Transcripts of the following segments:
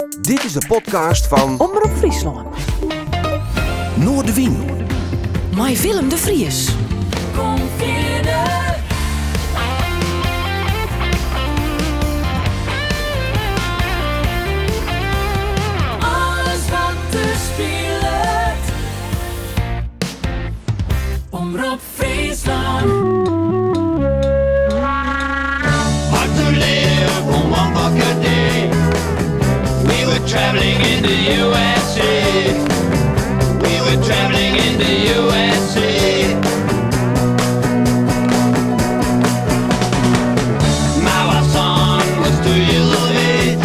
Dit is de podcast fan Omrop Fryslân. Noardewyn. Mei Willem de Vries. Kom fierder. Alles wat der spilet. Omrop Fryslân. Hard to live on one buck a day. We were traveling in the USA. We were traveling in the USA. My son was 2 years of age.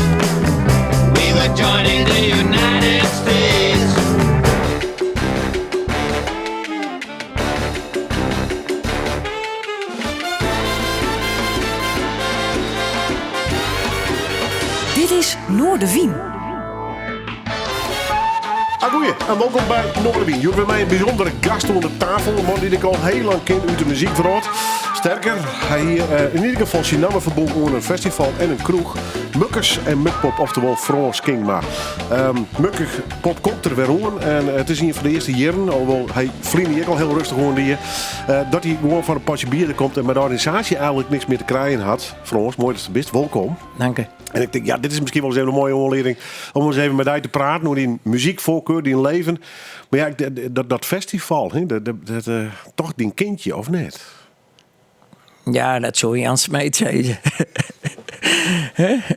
We were joining the United States. Dit is Noardewyn. Agoeie en wolkom by Noardewyn. Hjoed by my in bysûndere gast oan de tafel. In man dy't ik al hiel lang ken út de muzykwrâld. Sterker, hy hie eh, yn ieder gefal syn namme ferbûn oan in festival en in kroech. Mukkers en Mukpop, oftewol Frâns Kingma. Um, Mukpop komt der wer oan en it is ien fan de earste jierren, alhoewol hy ferline jier al hiel rêstich oan die, eh, dat hy gewoan foar in potsje bier komt en mei de organisaasje eigentlik niks mear te krijen hat. Frâns, moai datst der bist. Wolkom. Dank je. En ik tink, ja, dit is miskien wol ris even in moaie oanlieding om ris even mei dy te praten oer dyn muzykfoarkar, dyn leven. Mar ja, dat, dat festival, hè, dat, dat, eh, toch dyn kindje, of net? Ja, dat soe Jan Smeets sizze.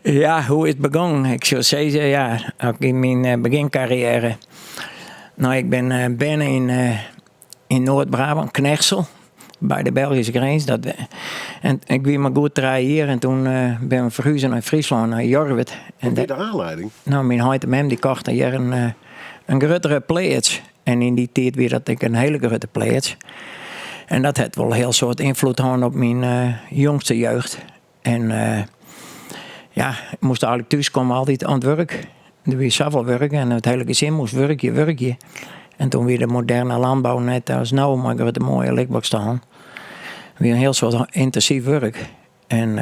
Ja, hoe is it begûn? Ik soe sizze, ja, yn myn eh, begjinkarriêre. No, ik bin eh, berne yn, eh, yn Noard-Brabân, Knegsel, by de Belgyske grins. Dat, en ik wie mar goed 3 jier en doe bin we ferhuze nei Fryslân, nei Jorwert. En Wat wie de oanlieding? No, myn heit en mem dy kochten hjir in gruttere pleats. En yn dy tiid wie dat ek in hiele grutte pleats. En dat hat wol in hiel soad ynfloed hân op myn jongste jeugd. En ja, ik moast eigentlik thúskomme altyd oan it wurk. Der wie safolle wurk en it hiele gesin moast wurkje, wurkje. En doe wie de moderne lânbou net as no, mei grutte moaie likbokstallen. Wie in hiel soad yntinsyf wurk. En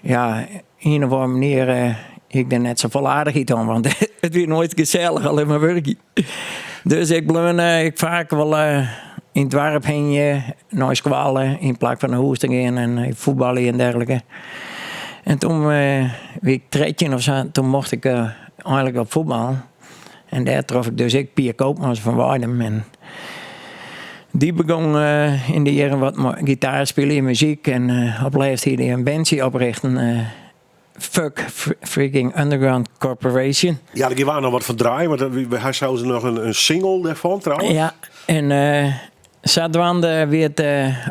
ja, ien of oare manier hie ik der net safolle aardichheid oan, want it wie noait gesellich, allinne mar wurkje. Dus ik bleau ek faak wol yn it doarp hingje, nei skoalle, yn plak fan nei hûs te gean en fuotbalje en dergelike. En doe wie ik 13 of sa, doe mocht ik einlik op fuotbal. En dêr trof ik dus ek Pier Koopmans fan Weidum. En dy begûn yn dy jierren wat mei gitaar spyljen en muzyk. En op lêst hie hy in bandsje oprjochte. Fuck Freaking Underground Corporation. Ja, dêr gean we noch wat fan draaien, want hy sei noch in single dêrfan trouwens. Ja, en sadwaande wie it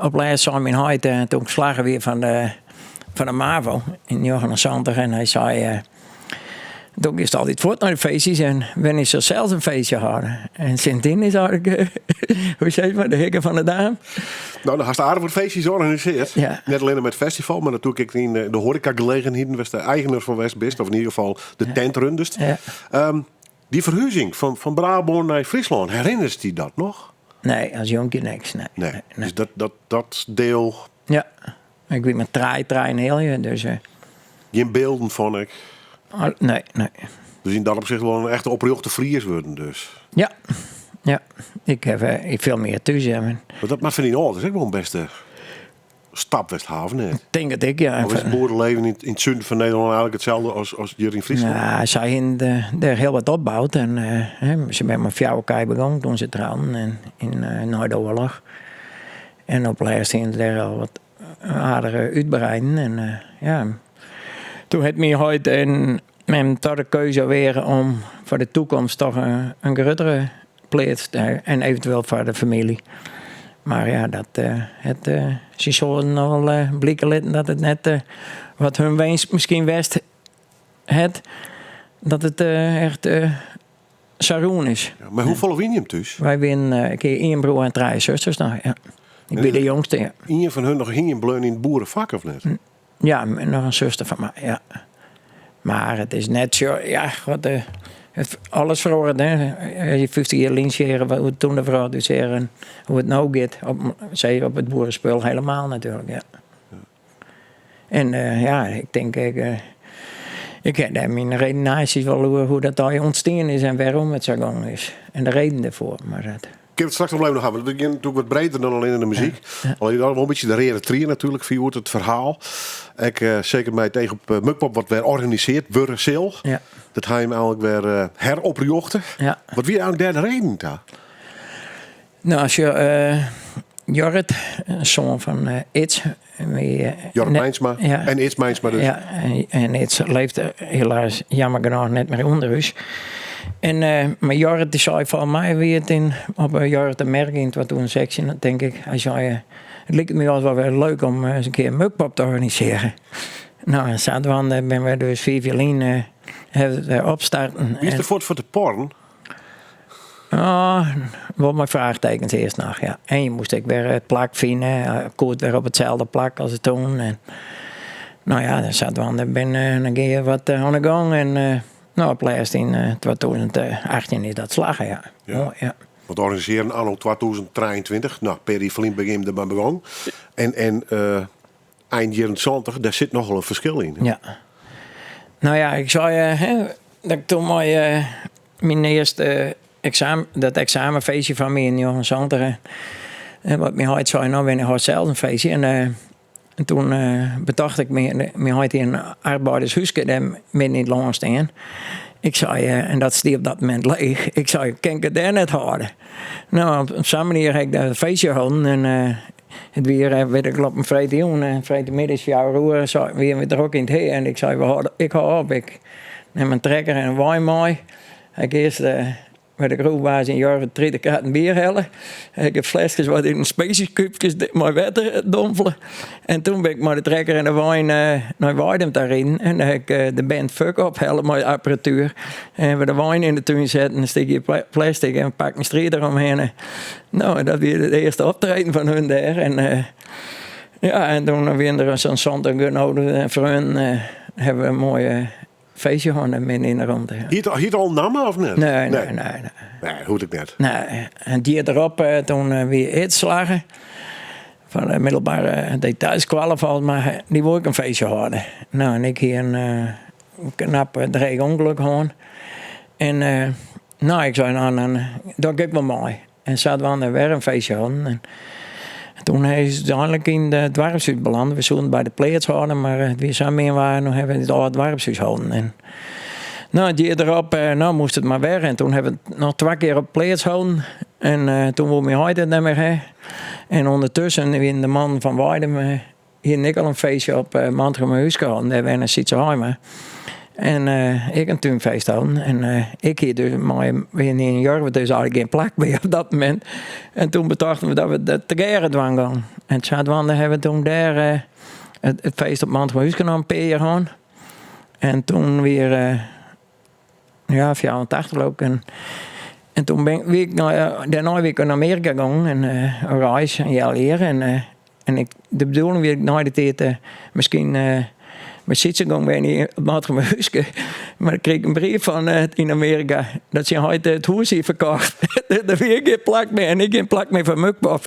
op lêst sei myn heit, doe't ik slagge wie fan de MAVO yn 79 en hy sei, Do giest altyd fuort nei de feestjes en wannear silst sels in feestje hâlde? En sindsdien is eigentlik, hoe sis mar, de hikke fan de daam. No, dan hast aardich wat feestjes organisearre. Ja. Net allinne mei it festival, mar natuerlik ek yn de hoarekagelegenheden wêr'tst de eigener fan west bist, of yn ieder gefal de tent rundest. Ja. Dy ferhuzing fan Brabân nei Fryslân, herinnerst dy dat noch? Nee, as jonkje niks, nee. Nee, Nee. dus dat diel... Ja, ik wie mar 3, 3,5 jier, dus... Gjin bylden fan ek? Oh, nee, nee. Dus yn dat opsicht wol in echte oprjochte Fries wurden dus? Ja, ja. Ik ha ik folle mear thús. Ja. Mar dat moat foar dyn âlders ek wol in bêste stap west ha, of net? Tink it ek, ja. Of is it boerelibben yn it suden fan Nederlân eigentlik itselde as hjir yn Fryslân? Ja, sy hiene dêr hiel wat opboud. En se binne mei fjouwer kij begûn doe't se trouden en yn, nei de oarloch. En op lêst hiene se dêr al wat aardige útbreiden. En ja, doe hat myn heit en mem toch de keuze weage om foar de takomst toch in gruttere pleats te hawwen. En eventueel foar de famylje. Mar ja, dat hat syn soanen al blike litten dat it net wat hun winsk miskien west hat, dat it echt sa rûn is. Ja, mar hoefolle wiene jim thús? Wy wiene, ik hie ien broer en trije susters noch, ja. Ik wie de jongste, ja. Ien fan hun noch hingjen bleaun yn it boerefak, of net? Ja, noch in suster fan my, ja. Mar it is net sa, ja, wat, it, alles feroaret, hè. As je 50 jier lyn sjogge hoe't it toen de wrâld útseach en hoe't it no giet, op, seker op it boerespul helemaal natuerlik, ja. En ja, ik tink, ik Ik ha dêr myn redenaasjes wol oer hoe dat allegear ûntstien is en wêrom it sa gong is. En de reden dêrfoar. Mar dat. Kinne we it straks noch wol even ha, want we gean natuerlik wat breder dan allinne de muzyk. Allinne dan wol in bytsje de reade trie natuerlik foar hjoed, it ferhaal. Ek seker mei it each op Mukpop wat wer organisearre wurde sil. Ja. Dat ha jim eigenlik wer heroprjochte. Ja. Wat wie eigenlik dêr de reden ta? Nou, as je, Jorrit, in soan fan Ids. Jorrit Meinsma ja. en Ids Meinsma dus. Ja, en Ids leeft helaas jammer genôch net mear ûnder ús. En, mar Jorrit dy sei folgens my wie it yn, op Jorrit de Merk yn 2016, tink ik. Hy sei, it liket my altyd wol wer leuk om ris in kear Mukpop te organisearjen. Nou, en sadwaande binne we dus 5 jier lyn hawwe we it wer opstarten. Wie der fuort foar te porren? Oh, wol mei fraachtekens earst noch, ja. En je moast ek wer it plak fine, koe it wer op itselde plak as toen. En, no ja, dan sadwaande bin, dan gean je wat oan de gong. En no, op lêst yn 2018 is dat slagge, ja. Ja. Moai, ja. Want organisearjen anno 2023, no, pear jier ferlyn begjin der mei begûn. En ein jierren 70, dêr sit nochal in ferskil yn. Ja. No ja, ik sei hè, dat ik toen mei myn earste eksamen, dat eksamenfeestje fan my yn 79, en wat myn heit sei, no wannear hâldst sels in feestje? En en toen betocht ik my, myn heit hie in arbeidershúske dêr midden yn it lân stean. Ik sei, en dat stie op dat momint leech, ik sei, kin ik it dêr net hâlde? No, op sa'n manier ha ik dêr in feestje holden en it wie, wit ik, op in freedtejûn, freedtemiddeis fjouwer oere, sei, wiene we drok yn it hea en ik sei, we hâlde, ik hâld op, ik nim in trekker en in wein mei. Ik earst by de kroechbaas yn Jorwert 30 kratten bier helle. Ik ha fleskes wat yn spesyskúpkes mei wetter dompele. En toen bin ik mei de trekker en de wein nei Weidum ta riden. En dêr ha ik de band Fuck ophelle mei apparatuer. En we de wein yn de tún setten, in stikje plastic en pakken strie deromhinne. No, en dat wie it earste optreden fan hun dêr. En ja, en toen wiene der sa'n 70 genodigden en freonen. Hawwe we in moaie feestje hân dêr midden yn de romte. Hie it al in namme of net? Nee, nee, nee. Nee, hoecht ek net. Nee, en it jier derop toen wie Ids slagge. Fan de middelbare detailskoalle folgens my. Dy woe ek in feestje hâlde. No, en ik hie in knap dreech ûngelok hân. En no, ik sei, no, dan doch ik ek wol mei. En sadwaande wer in feestje hâlden. En toen is it úteinlik yn it doarpshús beland. We soenen by de pleats hâlde, mar it wie sa min waar, no hawwe we it âld doarpshús holden. En no, it jier derop, no moast it mar wer. En toen hawwe we it noch twa kear op pleats holden. En toen woe myn heit it net mear ha. En ûndertusken wienen de mannen fan Weidum hienen ek al in feestje op Mantgum hâlden. Dêr wenne Sytse Haima. En ek in túnfeest holden. En ik hie dus mei wiene yn Jorwert dus eigenlik gjin plak mear op dat momint. En toen betochten we dat we dat tegearre dwaan gongen. En sadwaande hawwe we toen dêr it feest op Mantgum noch in pear jier hân. En toen wie ja, 84 leau ik. En, en toen bin, wie ik nei, dêrnei wie ik nei Amearika gongen en in reis, in healjier. En, en ik, de bedoeling wie nei de tiid miskien mei Sytse gong wenje op Mantgum húske. Mar ik krige in brief fan yn Amearika dat syn heit it hûs hie ferkocht. Der wie gjin plak mear en ek gjin plak mear foar Mukpop.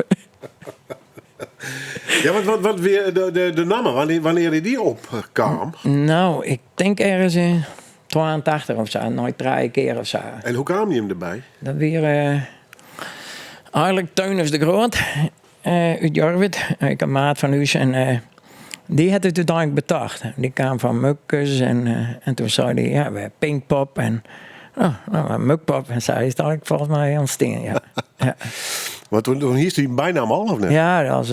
Ja, wat, wat, wat wie de, de, de namme? Wannear, wannear is dy opkaam? No, ik tink ergens yn 82 of sa, nei trije kear of sa. En hoe kaam jim derby? Dat wie eigenlik Teunis de Groot út Jorwert, ek in maat fan ús. En dy hat it úteinlik betocht. Dy kaam fan Mukkus en, en toen sei dy, ja, we ha Pinkpop en oh, no, Mukpop. En sa is it eigenlik folgens my ûntstien, ja. ja. Want toen, toen hiest dy bynamme al of net? Ja, as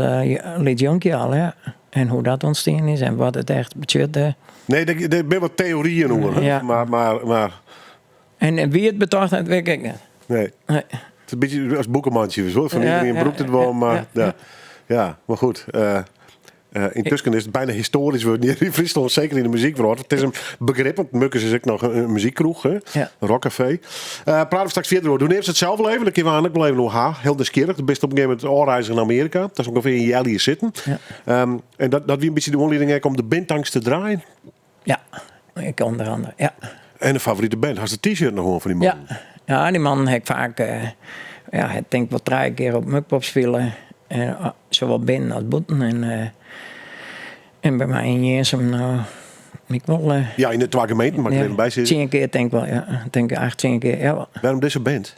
lyts jonkje al, ja. En hoe dat ûntstien is en wat it echt betsjut. Nee, der binne wat teoryen oer. Ja. Mar En wie it betocht hat, wit ik ek net. Nee. Nee. It is in bytsje as boekemantsje, fan Ja, iderien ja, brûkt it wol, mar ja, ja. Ja, mar goed. Yntusken is it byna histoarysk wurden hjir yn Fryslân, seker yn de muzykwrâld. It is in begrip, want Mukkus is ek noch in muzykkroech, hè? Ja. In rockkafee. Prate we straks fierder oer. Do neamst it sels wol even, dan kinne we ek wol even oer ha. Hiel nijsgjirrich. Do bist op in gegeven momint ôfreizge nei Amearika. Dat is ûngefear in healjier sitten. Ja. En dat wie in bytsje de oanlieding ek om de Bintangs te draaien? Ja, ik ûnder oare, ja. En de favorite band? Hast de t-shirt noch oan fan dy Ja. mannen? Ja, dy mannen ha ik faak, ja, ik tink wol trije kear op Mukpop spile. Sawol binnen as bûten. En, en by my yn Jirnsum, no, Ik wol. Ja, yn de twa gemeenten, mar ik even by sizze. Tsien kear tink ik wol, ja. Tink acht, tsien kear, ja. Wêrom dizze band?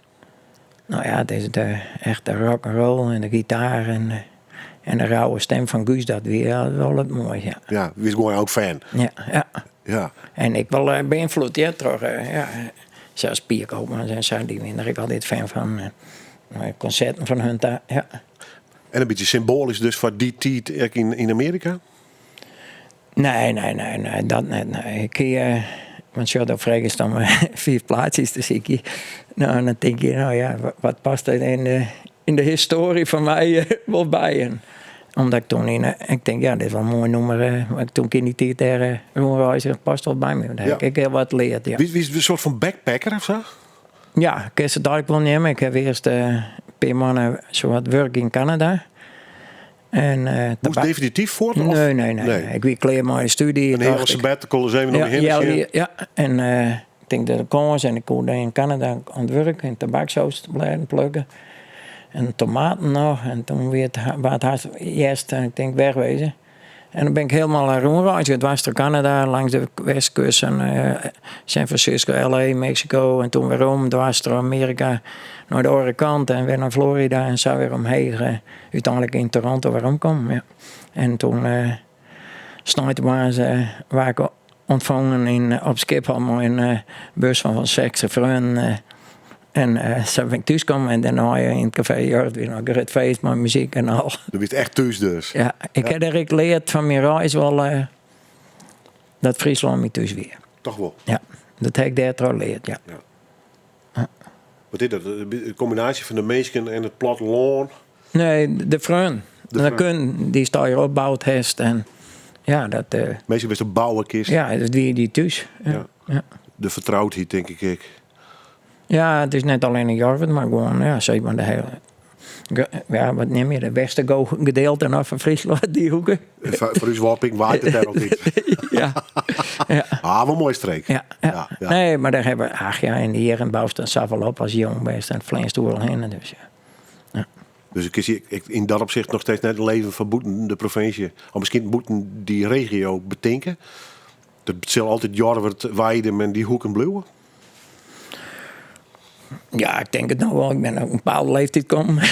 No ja, it is de echte rock and roll en de gitaar en de rauwe stim fan Guus, dat wie wol it moai, ja. Ja, wiest gewoan ook fan. Ja, ja. Ja. En ik wol beynfloed, ja, troch, ja, sels Pier Koopmans en sa, dy wiene der ek altyd fan fan. En konserten fan hun ta, ja. En in bytsje symboalysk dus foar dy tiid ek yn Amearika? Nee, nee, nee, nee, dat net. Nee. Ik hie, want sjoch, do fregest om fiif plaatsjes te sykjen. No, en dan tink je, no ja, wat past der yn de histoarje fan my wol by? En omdat ik toen yn, ik tink, ja, dit is wol in moai nûmer. Want ik toen yn dy tiid dêr rûnreizge, past wol by my. Want dêr ha ik ek hiel wat leard, ja. Wie in soart fan backpacker of sa? Ja, kinst it eigentlik wol neame. Ik haw earst in pear moanne sowat wurke yn Kanada. En, Moast definityf fuort? Of? Nee, nee, nee, nee. Ik wie klear mei de studie. In hiele sabbatical is even om je hinne ja, ja, en ik tink dat de kâns en ik koe dêr yn Kanada oan it wurk en tabaksoestblêden plukke. En tomaten noch. En toen wie it, waard hast hjerst en ik tink wegwezen. En dan bin ik hielendal rûnreizge, dwars troch Kanada, langs de westkust en San Francisco, LA, Mexico en toen werom, dwars troch Amearika nei de oare kant en wer nei Florida en sa wer omheech. Úteinlik yn Toronto werom kommen. Ja. En toen uh, sneintemoarns uh, waard ik ûntfongen yn, op Skiphol mei in uh, bus fan 60 freonen. En sa bin ik thús kommen en dêrnei yn it kafee Jort wie noch in grut feest mei muzyk en al. Do wiest echt thús dus? Ja, ik ha dêr ek leard fan myn reis wol dat Fryslân my thús wie. Toch wol? Ja, dat ha ik dêrtroch leard, ja. Ja. Wat is dat? De kombinaasje fan de minsken en it plattelân? Nee, de freonen. De, de kunde dy'tst allegear opboud hast. En ja, dat. Minsken wêr'tst op bouwe kinst. Ja, dat wie dy thús. Ja. Ja. De fertroudheid, tink ik ek. Ja, it is net allinne Jorwert, mar gewoan, ja, sis mar de hiele. Ja, wat neame je de Westergo gedeelte noch fan Fryslân, dy hoeke. Foar ús Wâldpyk waait it dêr altyd. Ja. Ja. Ah, wol in moaie streek. Ja, ja. Ja. Nee, mar dêr hawwe we, ach ja, yn de jierren boust dan safolle op as jong bist en fleanst oeral hinne, dus ja. Ja. Dus ik kin yn dat opsicht noch steeds net in leven fan bûten de provinsje, of miskien bûten dy regio betinke. Dat sil altyd Jorwert, Weidum en dy hoeken bliuwe. Ja, ik tink it no wol. Ik bin op in bepaalde leeftiid kommen.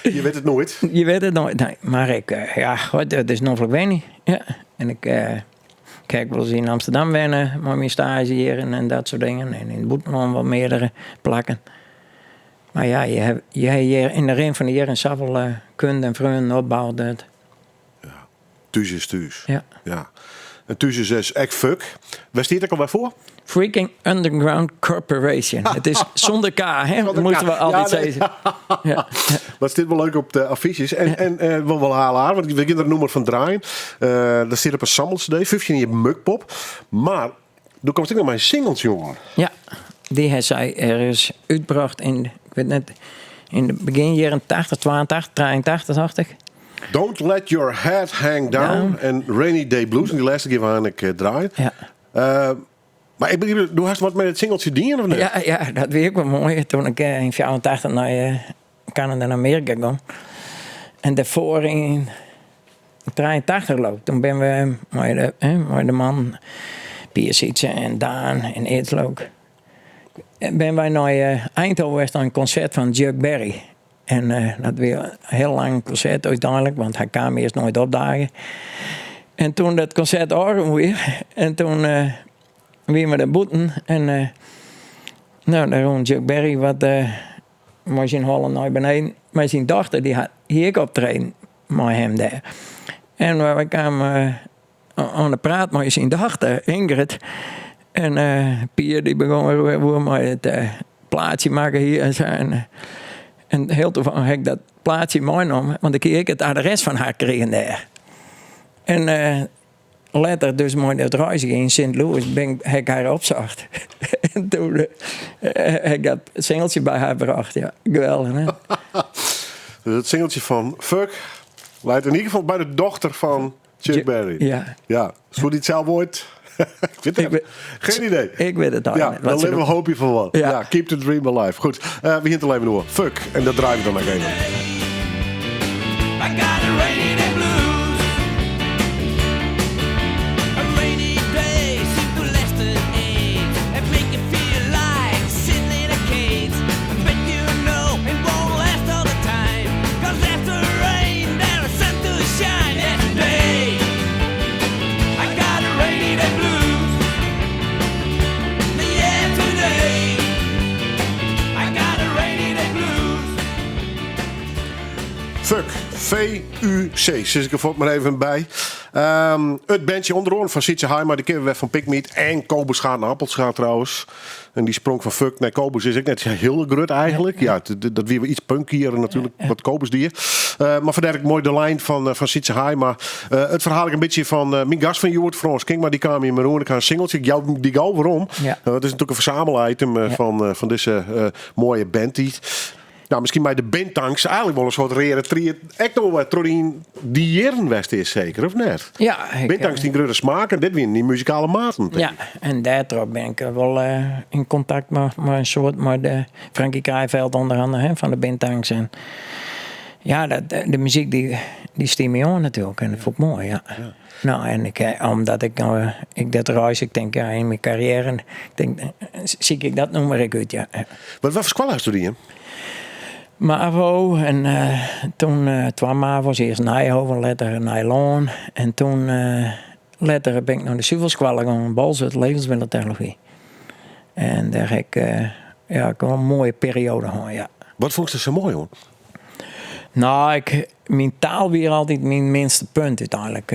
Je wit it noait. Je wit it noait, nee. Mar ik, eh, ja, god, it is noflik wenjen. Ja. En ik eh, kijk wol ris yn Amsterdam wenne mei myn staazjejierren en dat soart dingen. En yn it bûtenlân wol meardere plakken. Mar ja, je ha, je ha hjir yn de rin fan de jierren safolle kunde en freonen opboud. Dat... Ja, thús is thús. Ja. Ja. En thús is dus ek fuck. Wêr stiet ek alwer foar? Freaking Underground Corporation. It is sûnder K, hè? Sûnder K. Moasten we altyd Ja, nee. sizze. Ja. Dat stiet wol leuk op de affysjes. En wol hiel aardich, want we gean der in nûmer fan draaien. Dat stiet op in sammel-CD, 15 jier Mukpop. Mar do komst ek noch mei in singeltsje oan. Ja, dy hat sy ergens útbrocht yn, ik wit net, yn de begjin jierren 80, 82, 83 tocht ik. Don't Let Your Head Hang Down Down. en Rainy Day Blues. En dy lêste gean we eindelijk draaien. Ja. Mar ik begryp, do hast wat mei it singeltsje dien of net? Ja, ja, dat wie ek wol moai. Toen ik yn 84 nei Kanada en Amearika gong. En dêrfoar yn 83 leau ik, toen binne we mei de, hè, mei de man Pier Sietse en Daan en Edslook, binne wy nei Eindhoven west nei in konsert fan Chuck Berry. En dat wie in hiel lang konsert úteinlik, want hy kaam earst noait opdaagjen. En toen dat konsert ôfrûn wie, en toen wiene we dêr bûten en no, dêr rûn Chuck Berry wat mei syn holle nei beneden. Mei syn dochter, dy hat hie ek optreden mei him dêr. En wy kamen oan de praat mei syn dochter Ingrid. En Pier dy begûn wer oer mei it plaatsje makke hie en sa. En hiel tafallich ha ik dat plaatsje meinommen, want ik hie ek it adres fan har krigen dêr. En letter dus mei dat reizgjen yn Sint Louis bin ha ik har opsocht. En toen ha ik dat singeltsje by har brocht. Ja, geweldich, hè? Dus it singeltsje fan Fuck leit yn ieder gefal by de dochter fan Chuck Berry. Ja. Ja. Soe dy it sels oait? Ik wit it net. Geen idee. Ik wit it Ja, net. dan litte we hoopje fan wol. Ja. Ja, keep the dream alive. Goed, we gean it even oer. Fuck. En dat draaie we dan ek even. I got a rainy day blues. A rainy Fuck. V-U-C, sis ik der fuort mar even by. It bandsje ûnder oaren fan Sytze Haima, dy kenne we wer fan Pigmeat en Kobus gaat naar Appelscha trouwens. En dy sprong fan Fuck nei Kobus is ek net hiel grut eigenlik. Ja, dat wie wol iets punkier natuerlik wat Kobus die. Mar fandêr ek moai de lijn fan Sytze Haima. It ferhaal ek in bytsje fan myn gast fan hjoed, Frâns Kingma, dy kaam hjir mar oan. Ik ha in singeltsje, ik jou dy gau werom. Dat is natuerlik in fersamelitem fan dizze moaie bandtiid. Nou, miskien mei de Bintangs eigenlik wol in soart reade tried ek noch wol troch dy jierren west is, seker, of net? Ja, ik, Bintangs dyn grutte smaak en dit wienen dyn muzikale maten, tink Ja, ik. en dêrtroch bin ik wol yn kontakt mei in soad, mei de Frankie Kraaijveld ûnder andere, hè, fan de Bintangs. En ja, dat, de muzyk dy, dy stie my oan natuerlik en dat fûn ik moai, ja. Nou, en ik, omdat ik no ek dat reis, ik tink, ja, yn myn karriêre, ik tink, siek ik dat nûmer ek út, ja. Wat foar skoalle hast do dien? Mavo en toen twa Mavo's, earst Nijhoven, letter Nijlân. En toen letter bin ik nei de suvelskoalle gien, Boalsert, levensmiddeltechnology. En dêr ha ik, ja, ek wol in moaie perioade hân, ja. Wat fûnst der sa moai oan? Nou, ik, myn taal wie altyd myn minste punt úteinlik.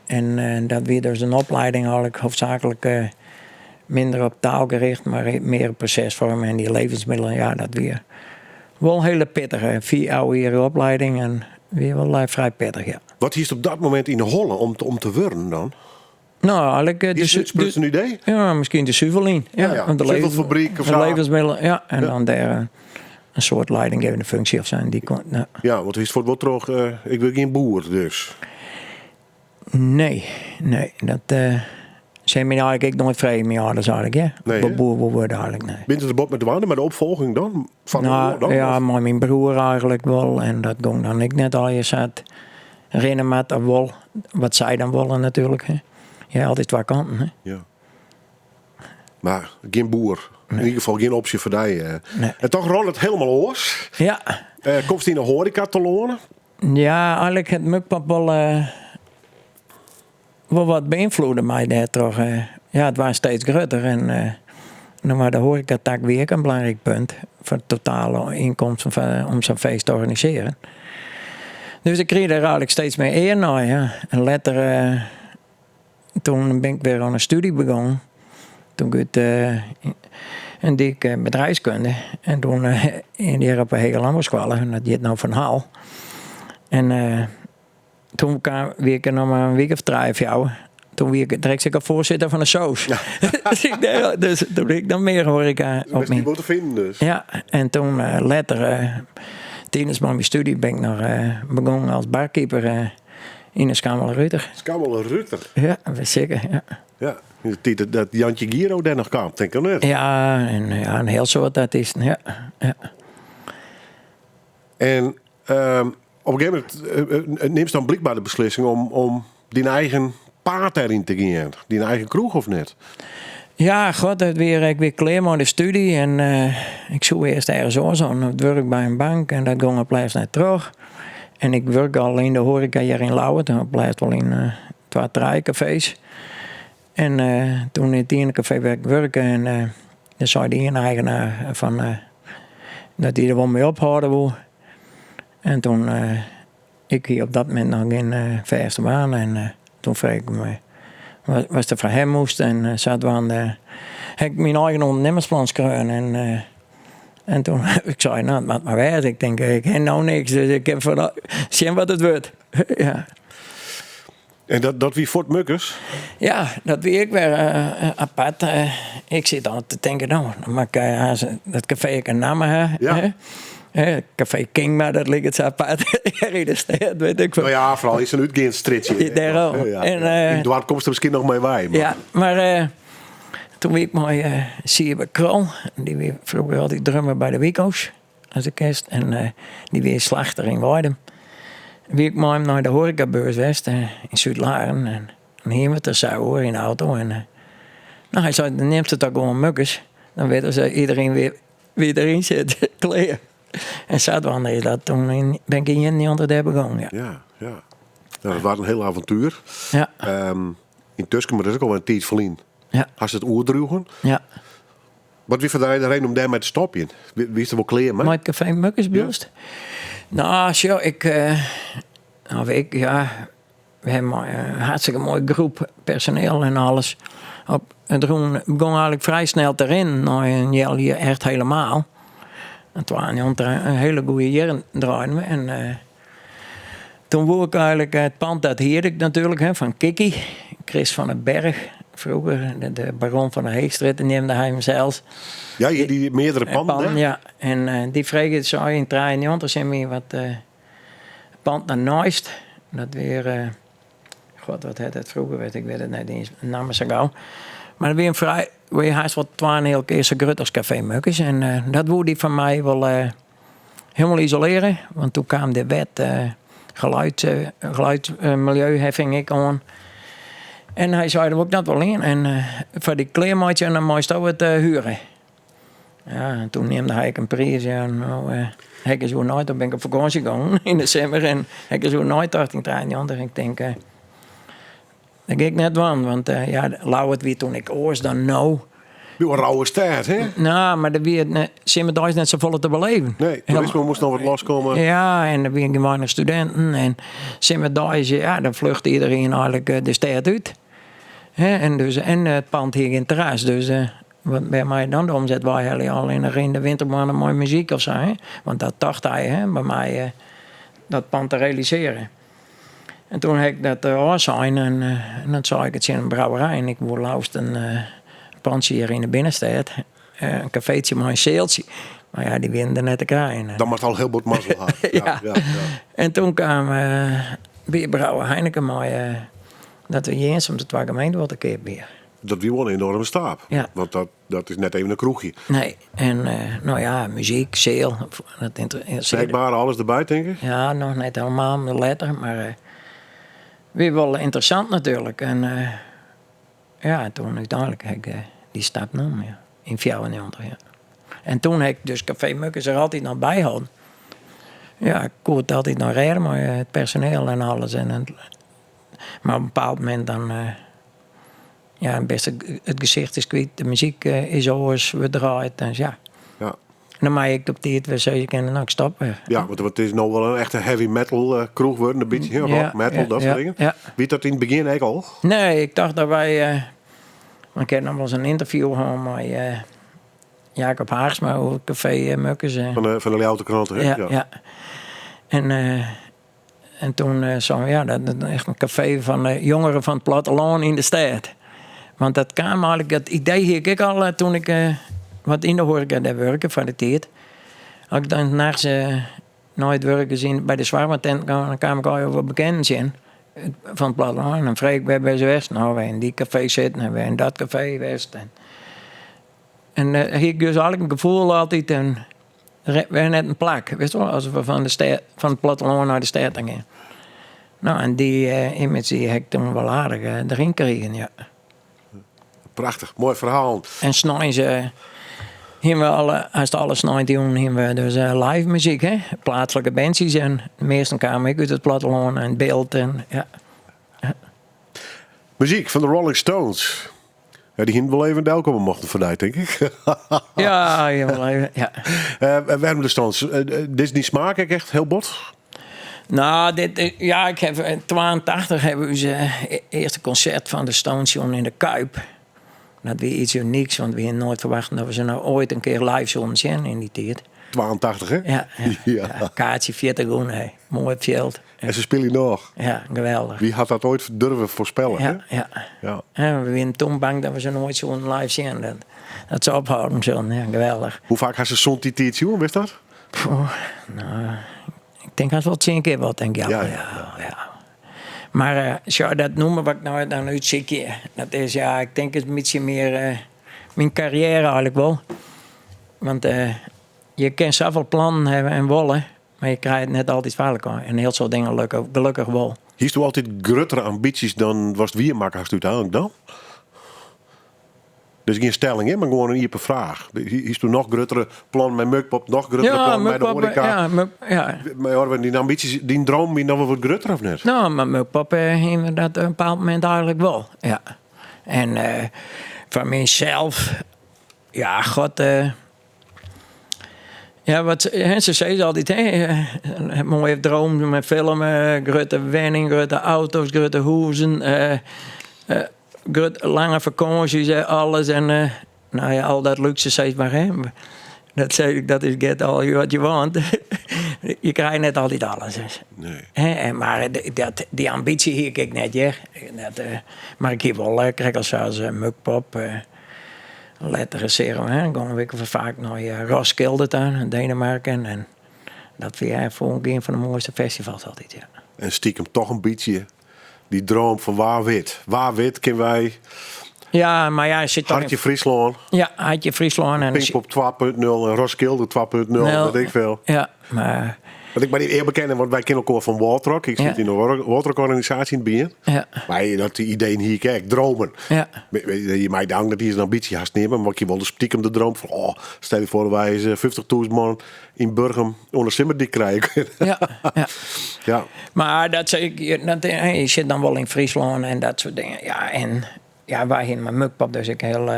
En dat wie dus in opleiding eigenlik hoofdzakelijk minder op taal gericht, mar mear op prosesvorming en dy levensmiddelen, ja, dat wie wol in hiele pittige. 4 jier opleiding en wie wol frij pittich, ja. Wat hiest op dat momint yn 'e holle om te wurden dan? Nou, eigenlik Is het sprutsen idee? Ja, miskien de suvel yn. Ja, ja. De Suvelfabryk of de sa. levensmiddelen, ja. En Ja. dan dêr in soart leidinggevende funksje of sa. En dy kon, ja. Ja, want hiest fuort wol troch, ik wurd gjin boer dus. Nee, nee. Dat se hawwe my eigenlik ek noait frege, myn âlders eigenlik, hè. Nee, Wat hè? boer wol wurde eigenlik, nee. Bint it der bot mei dwaande, mei de opfolging dan? Fan de Nou, oar dan, ja, of? mei myn broer eigenlik wol. En dat gong dan ek net allegear sa't rinne moat of wol. Wat sy dan wolle natuerlik, hè. Ja, altyd twa kanten, hè. Ja. Mar gjin boer. Yn ieder gefal gjin opsje foar dy. Nee. En toch rôle it hielendal oars. Ja. Komst yn de hoareka telâne? Ja, eigenlik hat Mukpop wol wat beynfloede my dêrtroch. Ja, it waard steeds grutter en no mar de hoarekatak wie ek in belangryk punt foar de totale ynkomsten om sa'n feest te organisearjen. Dus ik krige der eigenlik steeds mear ear nei. Ja. En letter toen bin ik wer oan in studie begûn. Toen ik en die ik bedrijfskunde. En toen yn hjir op de Hege Lânbouskoalle, en dat hjit no Van Hall. En toen kaam, wie ik der noch mar in wike of trije, fjouwer. Toen wie ik direkt ek al foarsitter fan de soos. Dus ik dacht, dus toen ik noch mear hoareka Dus op bist dy myn wol te finen dus. Ja, en toen letter, tidens mei myn studie, bin ik noch begûn as barkeeper yn de Skammele Ruter. Skammele Ruter? Ja, seker, ja. Ja, yn de tiid dat Jantje Giro dêr noch kaam, tink ik net. Ja, en ja, in hiel soad artysten, ja. Ja. En op in gegeven momint nimst dan blykber de beslissing om dyn eigen paad dêryn te gean. Dyn eigen kroech of net? Ja, god, dat wie, ik wie klear mei de studie en ik soe earst ergens oars oan it wurk by in bank en dat gong op lêst net troch. En ik wurke al yn de hoareka hjir yn Ljouwert en op lêst wol yn twa, trije kafees. En toen yn it iene kafee wêr't ik wurke en dêr sei de iene eigenaar fan dat hy der wol mei ophâlde woe. En toen, ik hie op dat momint noch gjin fêste baan en toen frege ik my wat der foar him moast en sadwaande ha ik myn eigen ûndernimmersplan skreaun en en toen ik sei, no, it moat mar wêze. Ik tink, ik ha no niks, dus ik kin foar sjen wat it wurdt. Ja. En dat wie fuort Mukkers? Ja, dat wie ek wer apart. Ik sit al te tinken, no, dan moat ik aanst dat kafee ek in namme ha. Ja. Hè? Café Kingma, dat liket sa apart. Hjir yn de stêd, wit ik Nou ja, foaral yn sa'n útgeand strjitsje. Dêrom. Ja, En, yn it doarp komst der miskien noch mei wei. Mar. Ja, mar toen wie ik mei Siebe Krol. Dy wie froeger altyd drummer by de Wiko's, as ik kinst. En dy wie slachter yn Weidum. Wie ik mei him nei de hoarekabeurs west yn Súdlaren. En dan hiene we it der sa oer yn de auto. En no, hy sei, dan neamst it toch gewoan Mukkers. Dan witte se iderien wie deryn sit, klear. En sadwaande is dat toen yn, bin ik yn 91 dêr begûn, ja. Ja, ja. Nou, dat waard in hiel avontuer. Ja. Yntusken, mar dat is ek al in tiid ferlyn. Ja. Hast it oerdroegen. Ja. Wat wie foar dy de reden om dêrmei te stopjen? Wiest der wol klear mei? Mei it kafee Mukkes bedoelst? Nou, sjoch, ik, nou, ik, ja, we hawwe in hartstikke moaie groep personeel en alles. Op, it rûn, begûn eigenlik frij snel te rinnen, nei in healjier echt helemaal. En 92 in hiele goede jierren draaiden we. En uh, toen woe ik eigenlik it pand dat hierde ik natuerlik hè, fan Kiki, Chris van den Berg. Froeger, de, de baron fan de Heechstrjitte neamde hy himsels. Ja, dy meardere panden. Panden, ja. En uh, dy frege sei yn 93 tsjin my wat uh, pand derneist. Dat wie, uh, god, wat hat dat froeger west, ik wit it net iens, namme sa gau. Mar dat wie in frij, wie hast wol twaenheal kear sa grut as Café Mukkes. En uh, dat woe dy fan my wol uh, hielendal isolearje, want toen kaam de wet uh, geluid, uh, geluid, milieuheffing ek oan. En hy sei, dan wol ik dat wol yn. En uh, foar dy klearmeitsje en dan meisto it uh, huren. Ja, en toen neamde hy ek in priis. Ja, nou, uh, ha ik ris oer neitocht, toen bin ik op fakânsje gien yn de simmer. En ha ik ris oer neitocht yn 93. Ik tink, uh, dat gean ik net dwaan. Want uh, ja, Ljouwert wie toen ek oars dan no. Wie in rauwe stêd, hè? Nou, mar der wie net, simmerdeis net safolle te beleven. Nee, toerisme moast noch wat loskomme. Ja, en der wiene gewoan studinten. En simmerdeis, ja, dan fluchte iderien eigenlik eh, de stêd út. Hè, en, dus, en it pand hie gjin terras, dus uh, wat wêr mei dan de omset weihelje? Allinnich yn de wintermoannen mei muzyk of sa, hè? Want dat tocht hy, hè, by my uh, dat pand te realisearjen. En toen ha ik dat ôfsein en, uh, en dan sei ik it tsjin in brouwerij en ik woe leafst in uh, pantsje hjir yn de binnenstêd. Uh, in kafeetsje mei in sealtsje. Mar ja, dy wiene der net te krijen. Dan moat al hiel bot mazzel ha. ja. ja, ja. En toen kaam uh, bierbrouwer Heineken mei uh, dat we Jirnsum de twa gemeenten wol te keap wie. Dat wie wol in enoarme stap. Ja. Want dat, dat is net even in kroechje. Nee, en uh, no ja, muzyk, seal. Dat ynteressearre. Snackbar, alles derby, tink ik? Ja, noch net hielendal, letter. Mar uh, wie wol ynteressant natuerlik. En uh, ja, toen úteinlik ha ik dy stap nommen, ja. Yn 94, ja. En toen ha ik dus Café Mukkes der altyd noch by hâlden. Ja, ik koe it altyd noch rêde mei it personeel en alles. En, en, mar op in bepaald momint dan... Uh, ja, bist it gesicht is kwyt, de muzyk is oars, wurdt draaid. Dus ja. Ja. Dan mei ik op tiid wer sizze kinne, no ik stop wer. Ja, want it is no wol in echte heavy metal kroech wurden, in bytsje, rock, metal, ja, dat soart dingen. Ja. Wie dat yn it begjin ek al? Nee, ik tocht dat wy... Uh, ik ha noch wolris in ynterview hân mei uh, Jacob Haagsma oer Café Mukkes. Fan de Ljouwerter Krante, hè? Ja, ja. En, uh, en toen uh, sei ja, dat is echt in kafee fan de jongeren fan it plattelân yn de stêd. Want dat kaam eigenlik, dat idee hie ik ek al uh, toen ik uh, wat yn de hoareka dêr wurke foar de tiid. As ik dan nachts uh, nei it wurk ris by de shoarmatent kaam, dan kaam ik al wat bekenden tsjin fan it plattelân. En dan frege ik wêr binne se west? No, wy yn dy kafee sitten en wy yn dat kafee west. En, en uh, hie ik dus eigenlik in gefoel altyd en wy net in plak, witst wol, as we fan de stêd, fan it plattelân nei de stêd ta gean. No, en dy uh, image dy ha ik toen wol aardich uh, deryn krigen, ja. Prachtich, moai ferhaal. En sneins uh, hiene we alle, hast alle sneintejûnen hiene we dus uh, live muzyk, hè? Pleatslike bandsjes en de measten kamen ek út it plattelân en Bilt en ja. Muzyk fan de Rolling Stones. Ja, dy hiene wol even delkomme mochten foar dy, tink ik. ja, ja, wol even, ja. Uh, wêrom de Stones? Uh, is dyn smaak ek echt hiel bot? No, dit, ja, ik ha yn 82 hawwe we ús earste konsert fan de Stones sjoen yn de Kuip. Dat wie yts unyks, want we hiene noait ferwachte dat we se no oait in kear live soene sjen yn dy tiid. 82, hè? Ja, ja. ja. ja kaartsje 40 gûne, hè. Moai fjild. En se spylje noch. Ja, geweldich. Wa hat dat oait durve foarspellen? Ja, ja. ja. ja. We wiene toen bang dat we se noait soene live sjen. Dat, dat se ophâlde soene. Ja, geweldich. Hoe faak hast se sûnt dy tiid sjoen, witst dat? Poeh, no, ik tink hast wol tsien kear wat, tink ik. Ja, ja, ja. ja. Mar uh, sjoch, dat nûmer wat ik no dan útsykje, dat is ja, ik tink it in bytsje mear uh, myn karriêre eigenlik wol. Want uh, je kinne safolle plannen hawwe en wolle, mar je krije it net altyd foar elkoar. En hiel soad dingen lukke gelokkich wol. Hiest altyd gruttere ambysjes dan watst wiermakke hast úteinlik dan? Dus gjin stelling, hè, mar gewoan in iepen fraach. Hiest noch gruttere plannen mei Mukpop, noch gruttere ja, plannen mei de Mukpop, hoareka? Ja, Muk, ja. Mar dyn ambysjes, dyn dream wie noch wol wat grutter of net? No, mar Mukpop hiene we dat op in bepaald momint eigenlik wol. Ja. En uh, foar mysels, Ja, god. Ja, wat, hè, se sizze altyd, hè, moaie droom mei film, grutte wenning, grutte auto's, grutte hûzen, grut, lange fakânsjes, alles. En nou ja, al dat lúkse, sis mar. Hè. Dat, sis ik, dat is get all what you want. Je krijt net altyd alles. Dus. Nee. Hè, en, mar dat, dy ambysje hie ik ek net, hear. Dat, mar ik hie wol, krekt al sa as Mukpop, letter seagen we, hè, gongen we ek faak nei Roskilde ta, in Denemarken. En dat wie fûn ik ien fan de moaiste festivals altyd, ja. En stikem toch in bytsje dy droom fan wa wit. Wa wit kinne wy Ja, mar ja, sit toch Hartje Fryslân, Ja, Hartje Fryslân en Pinkpop 2.0 en Roskilde 2.0, weet ik veel. Ja, mar Want ik moat earlik bekennen, want wy kenne elkoar fan Wâldrock. Ik sit yn de Wâldrock-organisaasje yn it begjin. Ja. Mar dat ideeën hie ik ek, dromen. Ja. Je mei dank dat hy in ambytsje hast neame, mar ik hie wol de stikem de droom fan, oh, stel je foar dat wy eens 50.000 man yn Burgum oan de Simmerdyk krije kinne. Ja, ja. Ja. Mar dat sis ik, dat, je sit dan wol yn Fryslân en dat soart dingen. Ja, en ja, wy hiene mei Mukpop dus ek hiel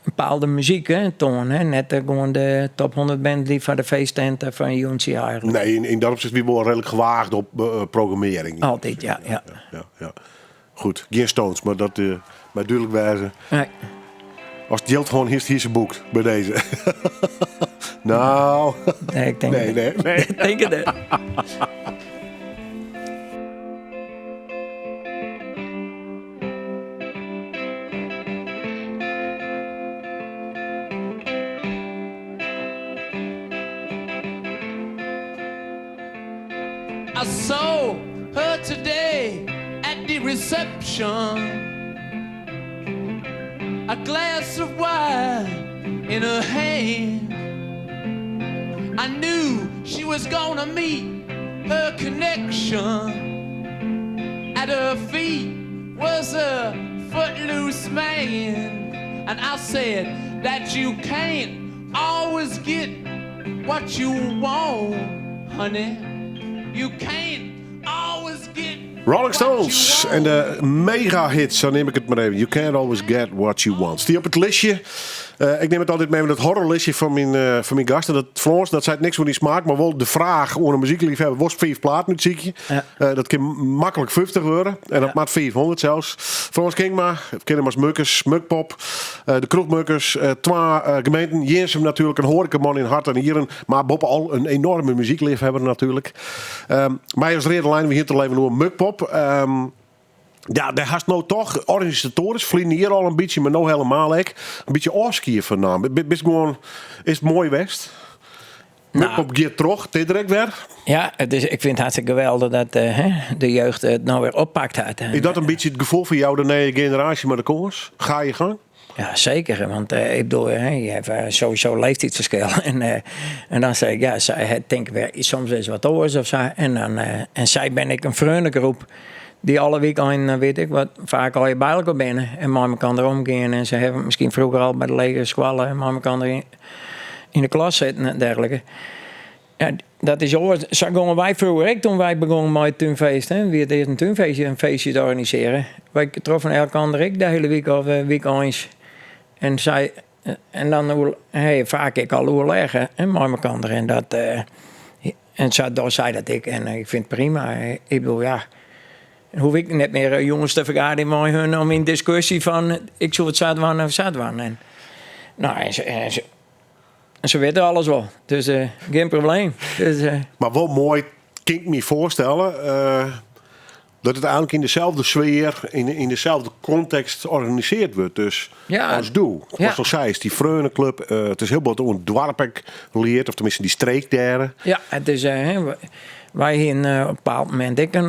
bepaalde muzyk, hè, toan. Hè? Net gewoan de top 100 band dy't foar de feesttent fan jûntsje eigentlik. Nee, yn dat opsicht wie wol reedlik gewaagd op programmearring. Altyd, ja, ja. Ja, ja. Goed, gjin Stones, mar dat mei dúdlik wêze. Nee. Ast jild hân hiest, hie se boekt by dizze. Nou. Nee, ik tink Nee, it nee, nee. Ik tink it net. I saw her today at the reception. A glass of wine in her hand. I knew she was gonna meet her connection. At her feet was a footloose man. And I said that you can't always get what you want, honey. You can't always get Rolling Stones en de mega hit, sa neam ik it mar even. You can't always get what you want. Stie op it listje. Ik nim it altyd mei dat horrorlistje fan myn gasten. Dat Frâns, dat seit niks oer dyn smaak, mar wol de fraach oan in muzykleafhawwer. Wolst fiif platen útsykje? Ja. Dat kin maklik 50 wurde. En dat Ja. moat 500 sels. Frâns Kingma, ken him as Mukkes, Mukpop, de Kroechmukkers, twa gemeenten. Jirnsum natuerlik, in hoarekaman yn hart en nieren, mar boppe-al in enoarme muzykleafhawwer natuerlik. Mei as reade lijn, we hiene it al even oer Mukpop. Ja, dêr hast no toch organisatoarysk, ferline jier al in bytsje, mar no helemaal ek, in bytsje ôfskie fan naam. Bist gewoan, is it moai west? Nou. Mukpop giet troch, it is der ek wer. Ja, ik fyn it hartstikke geweldich dat de jeugd it no wer oppakt hat. Is dat in bytsje it gefoel fan jou de nije generaasje mar de kâns? Ga je gang? Ja, seker. Want ik bedoel, hè, je hebt sowieso leeftijdsverschil. En dan zeg ik, ja, sy tinke wer soms is wat oars of sa. En dan, en sy binne ek in freonegroep dy't alle wykeinen, wit ik wat, faak allegear by elkoar binne en mei mekoar omgean. En se hawwe miskien froeger al by de legere skoalle mei mekoar yn de klas sitten en dergelike. Ja, dat is oars. Sa gongen wy froeger ek toen wy begongen mei it túnfeest. Hè. Wie it earst in túnfeestje, in feestje te organisearjen. Wy troffen elkander ek de hiele wike of wykeins. En sy, en dan oer, hey, faak ek al oerlegge, hè, mei mekoar. En dat, en sa, dan sei dat ek. En ik fyn it prima. Ik bedoel, ja, hoech ik net mear jûns te fergaderjen mei hun om yn diskusje fan ik soe it sa dwaan of sa dwaan. En, nou, en, en, en se witte alles wol, dus gjin probleem. Dus, Mar wol moai, kin ik my foarstelle, dat it eigentlik yn deselde sfear, yn deselde kontekst organisearre wurdt. Dus as doe. Watst al seist, dy freonenklup, it is hiel bot oan it doarp ek leard, of teminsten dy streek dêr. Ja, it is, wy hiene op in bepaald momint ek in,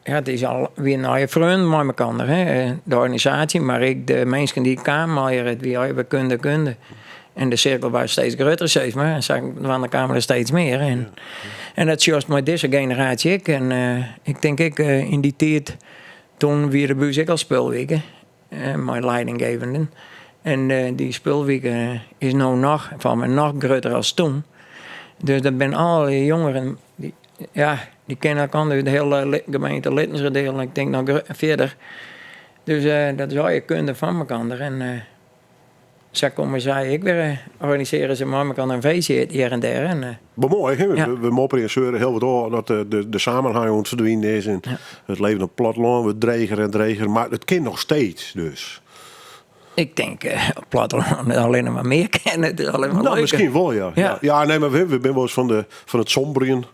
ja, it is al, wie in nije freonen mei mekoar, hè. De organisaasje, mar ek de minsken dy't kamen, allegear, it wie allegear kunde, kunde. En de sirkel waard steeds grutter, sis mar. En sa dan kamen der steeds mear. En dat sjochst mei dizze generaasje ek. En ik tink ek yn dy tiid, toen wie der by ús ek al spulwike, mei leidinggevenden. En dy spulwike is no noch, foar my noch grutter as toen. Dus dat binne allegear jongeren, dy, ja, dy kenne elkoar út de hiele gemeente Littenseradiel en ik tink noch fierder. Dus dat is allegear kunde fan mekoar. En. Sa komme sy ek wer, organisearje se mei mekoar in feestje hjir en dêr. En, Mar moai, hè? Ja. We mopperen en seuren hiel wat ôf dat de samenhang oan it ferdwinen is en it leven op it plattelân wurdt dreger en dreger, mar it kin noch steeds dus. Ik tink op it plattelân allinne mar mear kin, it is allinne mar No, leuker. miskien wol, ja. Ja. Ja, nee, mar we binne wolris fan it somberjen.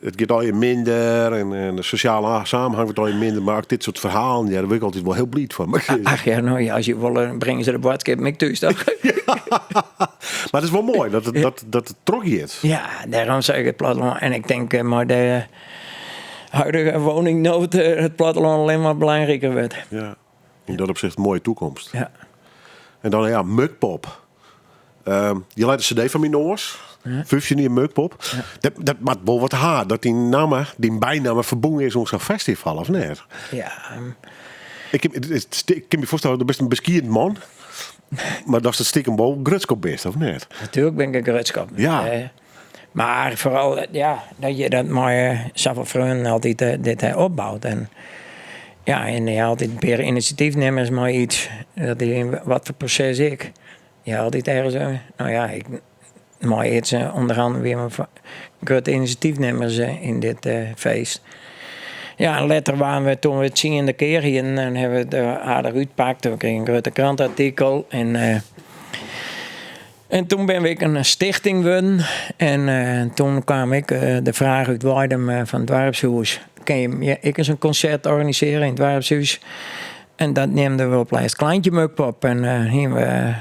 It giet allegear minder en de sosjale samenhang wurdt allegear minder. Mar as ik dit soart ferhalen hear, wurd ik altyd wol hiel bliid fan. Ach ja, no ja, as je wolle, bringe se de boadskippen ek thús, toch? Mar it is wol moai dat it trochgiet. Ja, dêrom sei ik it plattelân. En ik tink mei de huidige woningnood it plattelân allinne mar belangriker wurdt. Ja, yn dat opsicht in moaie toekomst. Ja. En dan ja, Mukpop. Je leit de cd foar myn noas. 15 jier Mukpop. Dat moat wol wat ha, dat dyn namme, dyn bynamme ferbûn is oan sa'n festival, of net? Ja. Ik kin my foarstelle, do bist in beskieden man. Mar datst it stikem wol grutsk op bist, of net? Natuerlik bin ik grutsk op. Ja. Mar foaral, ja, dat je dat mei safolle freonen altyd dit opboud. En ja, en je altyd in pear inisjatyfnimmers mei iets, dat is wat foar proses ek. Je altyd ergens, no ja, ik mei iets ûnder andere wie mei grutte inisjatyfnimmers yn dit feest. Ja, en letter waarden we toen we it tsiende kear hienen en hawwe we it aardich útpakt. We krigen in grutte krantartikel en En toen binne we ek in stichting wurden. En toen kaam ek de fraach út Weidum fan it doarpshûs, kin je ek ris in konsert organisearje yn it doarpshûs? En dat neamden we op lêst Kleintje Mukpop. En hienen we,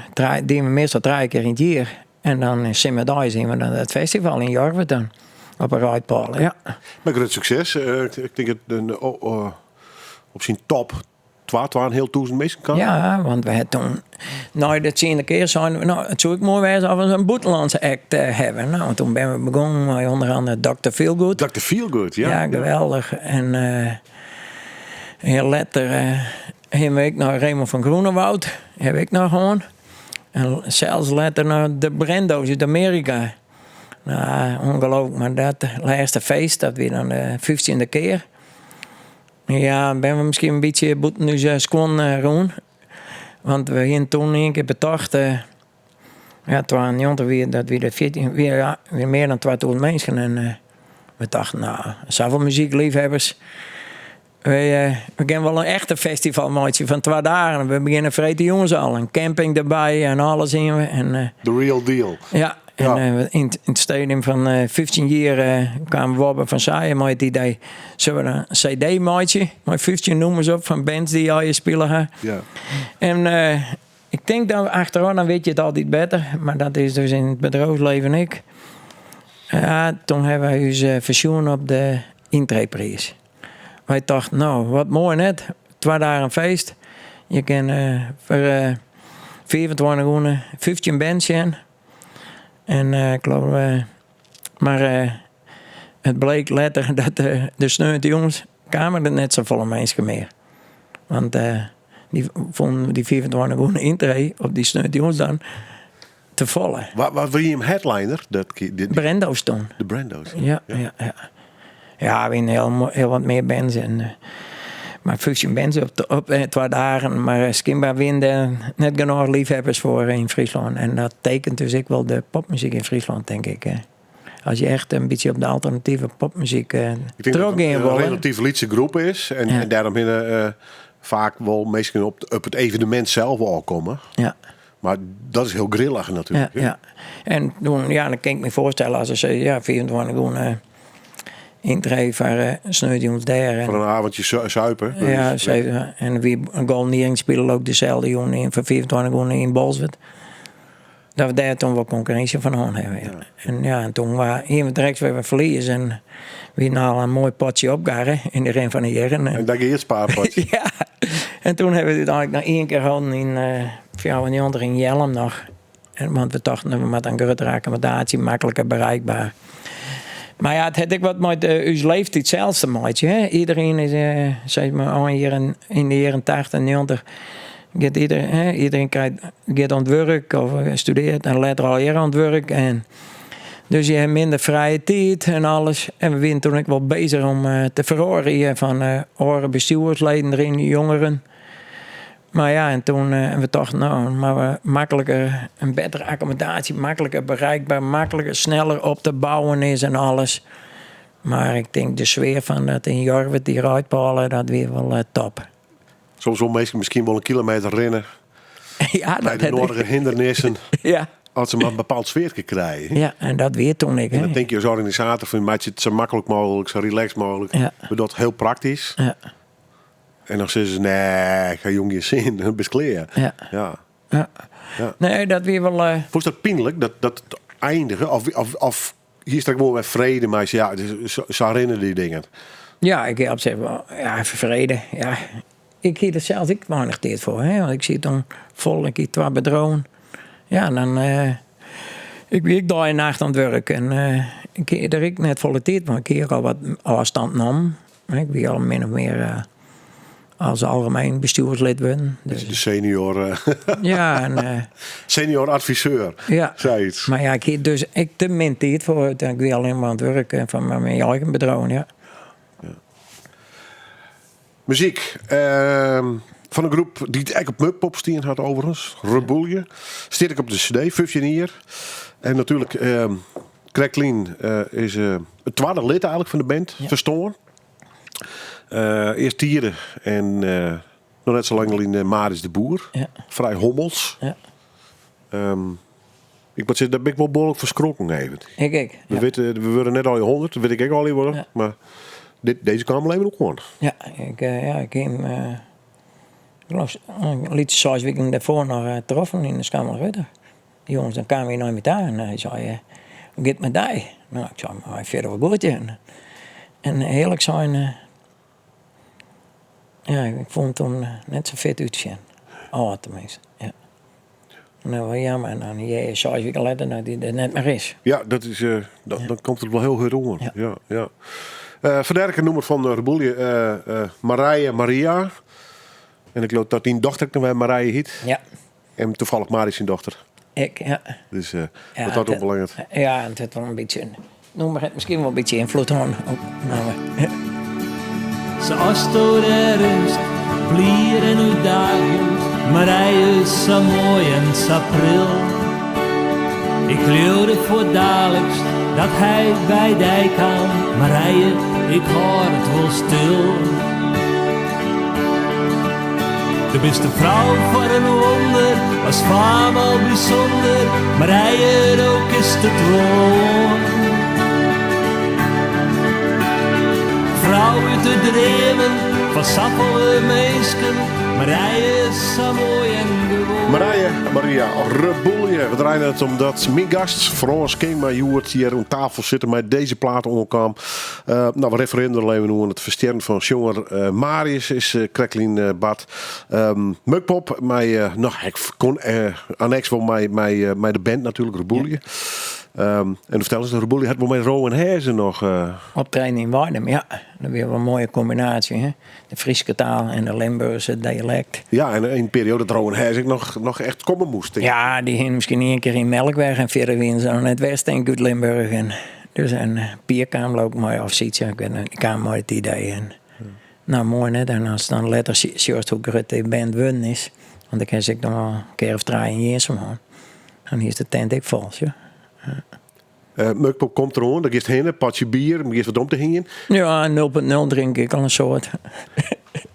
dienen we meastal trije kear yn it jier. En dan yn simmerdeis hienen we dan dat festival yn Jorwert dan, op 'e Reidpôle, ja. Mei grut sukses. Ik tink it op syn top twa, twa en heal tûzen minsken kamen. Ja, want we ha toen nei de tsiende kear seinen we, no, it soe ek moai wêze as we in bûtenlânse act hawwe. No, en toen binne we begûn mei ûnder andere Doctor Feelgood. Doctor Feelgood, ja. Ja, geweldich. En heel letter hawwe we ek noch Raymond van Groenewoud, hawwe we ek noch hân. En sels letter noch de Brando's út Amearika. No, ûngelooflik, mar dat lêste feest, dat wie dan de fyftjinde kear. Ja, binne we miskien in bytsje bûten ús skuon rûn. Want we hiene toen ien kear betocht, ja, 92 wie, dat wie de 14, wie, ja, wie mear dan 2000 minsken. En we tochten, no, safolle muzykleafhawwers. We, we gean wol in echte festival meitsje fan twa dagen. We begjinne freedtejûns al, in camping derby en alles yn. En, The real deal. Ja, en yn it stadium fan 15 jier kaam Wobbe van Seijen mei it idee, Sille we in CD meitsje mei 15 nûmers op fan bands dy't allegear spile ha. Ja. En ik tink dat achterôf, dan wit je it altyd better, mar dat is dus yn it bedriuwslibben ek. Ja, toen hawwe wy ús fersjoen op de yntreepriis. Wy tochten, no, wat moai net, twa dagen feest. Je kinne foar 25 gûne 15 bands sjen. En ik geloof, mar it bleek letter dat de sneontejûns kamen der net safolle minsken mear. Want dy fûnen dy 25 gûne yntree op dy sneontejûns dan te folle. Wa wie jim headliner? Dat, die, Brando's toen. De Brando's. Ja, ja, ja. Ja, we hiene heel, heel wat mear bands. En, mar 15 bands op twa dagen. Mar skynber wiene der net genôch leafhebbers foar yn Fryslân. En dat tekent dus ek wol de popmuzyk yn Fryslân, tink ik. As je echt in bytsje op de alternative popmuzyk Ik denk dat het trochgean in wolle. relatyf lytse groep is. En, en dêrom hinne faak wol minsken op it evenemint sels ôfkomme. Ja. Mar dat is hiel grillich natuerlik. Ja, ja. En toen, ja, dan kin ik my foarstelle as se sizze, ja, 25 gûne yntree foar sneontejûns dêr. En, Foar in avondje suipen. Ja, zeven. En wie Golden Earring spile ek deselde jûn yn foar 25 gûne yn Bolsward. Dat we dêr toen wol konkurrinsje fan hân hawwe. Ja. En ja, en toen hiene we direkt wer wat ferlies en wie al in moai potsje opgarre yn de rin fan de jierren. En daar gie it spaarpotsje. Ja, en toen hawwe we it úteinlik noch ien kear holden yn 94 yn Jellum noch. En, want we tochten, we moatte in gruttere akkommodaasje, makliker bereikber. Mar ja, it hat ek wat mei ús leeftiid sels te meitsjen. Hè? Iedereen is, sis mar, ein jierren, yn de jierren 80, 90 giet ieder, hè, iedereen krijt, giet oan it wurk of studearret en letter allegear oan it wurk. En dus je hawwe minder frije tiid en alles. En we wiene toen ek wol bezich om te feroarjen fan oare bestjoersleden deryn, jongeren. Maar ja, en toen eh, we tochten, nou, maar we makkelijker, een betere accommodatie, makkelijker bereikbaar, makkelijker, sneller op te bouwen is en alles. Maar ik denk de sfeer van dat in Jorwert, die ruitpalen, dat weer wel top. Soms wil mensen misschien wel een kilometer rennen. ja, Bij de nodige hindernissen. Ja. Als ze maar een bepaald sfeertje krijgen. Ja, en dat weer toen ik. En hè. dan denk je als organisator van maak je het zo makkelijk mogelijk, zo relaxed mogelijk. Ja. Maar dat heel praktisch. Ja. En dan zeggen ze, nee, ik ga jong je zin, dan ben ik Ja. Ja. Ja. Ja. Nee, dat weer wel. Vond je dat pijnlijk, dat het eindigen? Of hier straks wel weer vrede, maar ja, dus zo rennen die dingen. Ja, ik heb op zich wel, ja, even vrede. Ja. Ik hier er zelf ik weinig tijd voor. Hè? Want ik zit dan vol, ik hier twee bedroon. Ja, en dan. Ik ben ik dag en nacht aan het werk. En ik heb er ik net volle tijd, maar ik hier al wat afstand nam. Ik ben al min of meer als algemeen bestuurslid ben. Dus De senior, ja, en, senior adviseur. ja. Zoiets. Maar ja, ik heb dus ik te min tijd voor het. Ik ben alleen maar aan het werk van mijn eigen bedroon, ja. Muziek. Van een groep die het eigenlijk op Mukpop stien had overigens. Reboelje. Stier ik op de cd, 15 jaar. En natuurlijk, Kreklien is het tweede lid eigenlijk van de band. Ja. Verstoorn. Eerst Tieren en nog net zo lang in Maris de Boer. Ja. Vrij hommels. Ja. Ik moet zeggen, daar ben ik wel behoorlijk verschrokken even. Ik, ik. We Ja. weten, we worden net al je 100, dat weet ik ook al worden. Ja. Maar deze kwam alleen ook gewoon. Ja, ik, ja, ik heb hem, ik geloof, een liedje 6 weken daarvoor nog getroffen in de Schammelrutter. Die jongens, dan kwamen hier nooit meer daar en hij zei, hoe gaat het met die? Nou, ik zei, maar verder wel goed, ja. En eerlijk zijn, ja, ik vond hem net zo fit uitzien. Oh, tenminste, ja. Nou, wel jammer. En dan je 6 weken later dat hij er net meer is. Ja, dat is, dan komt het wel heel hard om. Ja. Ja, ja. Vandaar ik een nummer van Reboelje, Marije Maria. En ik geloof dat die dochter ook nog bij Marije heet. Ja. En toevallig Marie zijn dochter. Ik, ja. Dus Ja, dat had ook het- belangrijk. Ja, en het had wel een beetje, noem maar het, misschien wel een beetje invloed op. Nou, ja. Zoals door de rust, blier en uitdagend, Marije is zo mooi en zo pril. Ik leeuwde voor dadelijks dat hij bij dijk kwam. Marije, ik hoor het wel stil. De beste vrouw voor een wonder, was faam al bijzonder. Marije, ook is de troon. Vrouw uit de dreven van sappele meisken. Marije is zo mooi en gewoon. Marije, Maria, Reboelje. We draaien het omdat mijn gast, Frans Kingma, Joert, hier aan tafel zitten met deze plaat onkwam. We refereren alleen aan het versterren van jonger Marius is Kreklien Bart. Mukpop, mij nou, ik kon annex wel mij de band natuurlijk, Reboelje. Ja. En vertel eens, de Reboelje had wel met Rowwen Hèze nog Optreden in Weidum, ja. Dat is weer wel een mooie combinatie, hè? De Friese taal en de Limburgse dialect. Ja, en in een periode dat Rowwen Hèze nog echt komen moest, denk ik. Ja, die ging misschien 1 keer in Melkweg en verder weer zo net West en uit Limburg. En dus en Pier kwam ook mooi, of zoiets, ja, ik weet niet, ik kwam mooi het idee. En, nou, mooi net. En als dan later zie hoe groot die band wun is, want ik heb ik nog wel een keer of 3 in Jersum hoor. Dan is de tent ik vol, ja. Mukpop komt er aan, daar gaat heen, een potje bier, dan gaat wat om te hingen. Ja, 0.0 drink ik al een soort.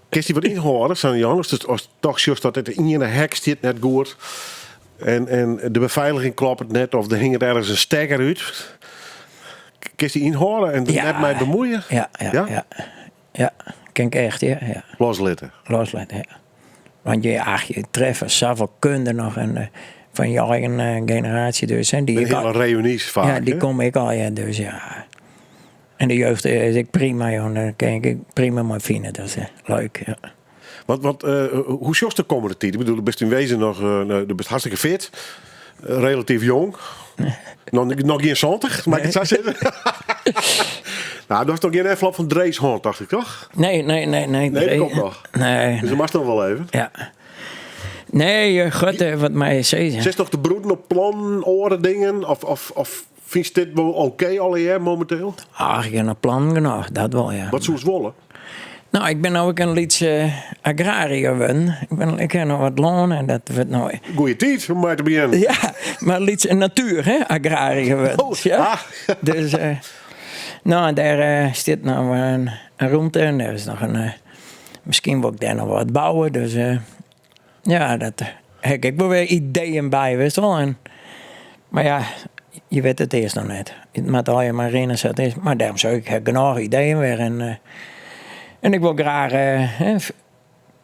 Kun je wat inhouden, San Jan? Als het, als toch zo dat het in een hek zit net goed. En de beveiliging klopt het net of er hing er ergens een stekker uit. Kun je die inhouden en er Ja. net mee bemoeien? Ja, ja, Ja? ja. Ja, ken ik echt, ja, ja. Loslitten. Loslitten, ja. Want je, ach, je treft zoveel kunde nog en van je eigen generatie dus. Hè, die Een ik al- hele reunies vaak, Ja, die hè? kom ik al, ja, dus ja. En de jeugd is ik prima, joh. Daar kan ik prima maar vinden. Dat is leuk, ja. Want hoe is de komende tijd? Ik bedoel, je bent in wezen nog nou, je bent hartstikke fit. Relatief jong. Nog geen 70, mag ik het zo zeggen? Nou, dat was nog geen envelop van Dreeshond, dacht ik, toch? Nee, nee, nee, nee. Nee, dat Dre- komt nog. Nee. Dus dat mag nog wel even. Ja. Nee, god, wat mij zei. Zit toch de broeden op plan, oren, dingen? Of vind je dit wel oké al hier momenteel? Ach, ik heb een plan genoeg, dat wel, ja. Wat zo'n Zwolle? No, ik bin no ek in lytse agrariër wurden. Ik bin, ik ha noch wat lân en dat wurdt no. Goeie tiid om mei te begjinnen. Ja, mar lyts natuer, hè, agrariër wurden. Oh, ja. ah. Dus, no, en dêr stiet no in rûmte en dêr is noch in. Miskien wol ik dêr noch wat bouwe, dus ja, dat ha ik ek wol wer ideeën by, witst wol. En, mar ja, je witte it earst noch net. It moat allegear mar rinne sa't it is. Mar dêrom sei ik, ik ha genôch ideeën wer. En, en ik wol graach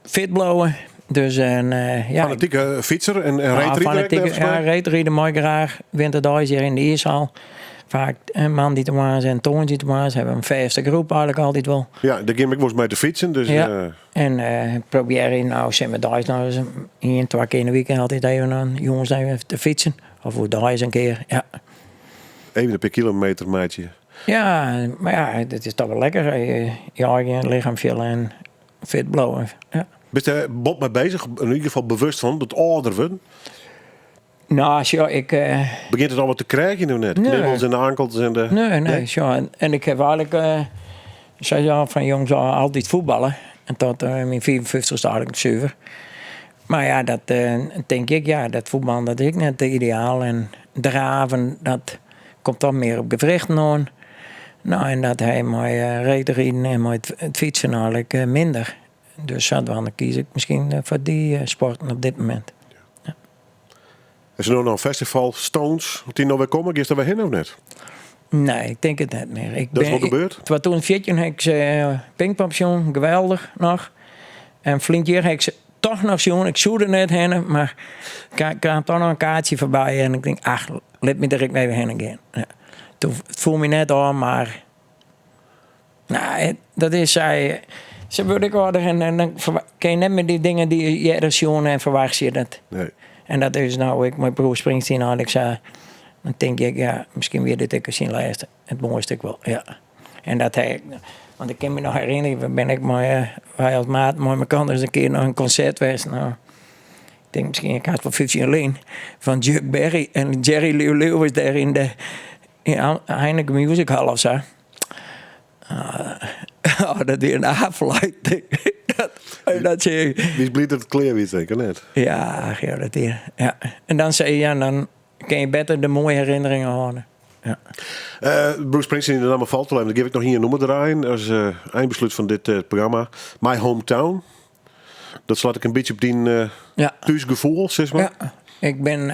fit bliuwe. Dus, en, ja, Fanatike fytser en reedrider ek, fanatike, neffens ja, my? reedride mei graach. Winterdeis hjir yn de iishal. Faak moandeitemoarns en tongersdeitemoarns ha we in fêste groep eigentlik altyd wol. Ja, dêr gean ik wolris mei te fytsen. Dus, Ja. En probearje no simmerdeis noch ris ien, twa kear yn de wike altyd even in jûns even te fytsen. Of oerdeis in kear, ja. Even in pear kilometer meitsje. Ja, mar ja, dat is toch wol lekker. Je eigen lichem fiele en fit bliuwe. Ja. Bist dêr bot mei bezich? Yn ieder gefal bewust fan, dat âlder wurden? No, sjoch, ik... Begjint it al wat te krijgen of net? Nee. Knibbels en de ankels en de... Nee, nee, Nee? sjoch, en ik ha eigentlik, sei al, fan jongs ôf altyd fuotballe. En tot myn 55ste eigentlik suver. Mar ja, dat tink ik, ja, dat fuotballen dat is ek net ideaal. En draven, dat komt toch mear op gewrichten oan. No, en dat ha je mei reedriden en mei it fytsen eigentlik minder. Dus sadwaande kies ik miskien foar dy sporten op dit momint. Ja. Is der no noch in festival, Stones, as dy no wer komme, giest der wer hinne of net? Nee, ik tink it net mear. Ik Dat is bin wol gebeurd? 2014 ha ik se Pinkpop sjoen, geweldich noch. En ferline jier ha ik se toch noch sjoen. Ik soe der net hinne, mar kaam toch noch in kaartsje foarby. En ik tink, ach, lit my der ek even hinne gean. Ja. Toen, it foel my net ôf, mar nou, dat is sy. Se wurde ek âlder en dan kin je net mear dy dingen dy't je earder sjoen en ferwachtsje. Dat, Nee. En dat is no ek mei Bruce Springsteen eigentlik sa. Dan tink ik, ja, miskien wie dit ek syn lêste. It moaiste ek wol, ja. En dat ha ik, want ik kin my noch herinnerje, we binne ek mei, wy as maat mei mekoar ris in kear nei in konsert west. No, ik tink miskien ik hast wol 15 jier lyn, fan Chuck Berry en Jerry Lee Lewis dêr yn de yn Heineken Music Hall of sa. Oh, dat wie in afleiding. Dat zie ik. Wie is bliid dat it klear wie, seker net? Ja, ja, dat wie, ja. En dan sei je, ja, dan kin je better de moaie herinneringen hâlde. Ja. Bruce Springsteen, de namme falt al even. Dan geef ik noch ien nûmer draaien as einbeslút fan dit programma. My Hometown. Dat slacht ek in bytsje op dyn thúsgefoel, sis mar. Ja, ik bin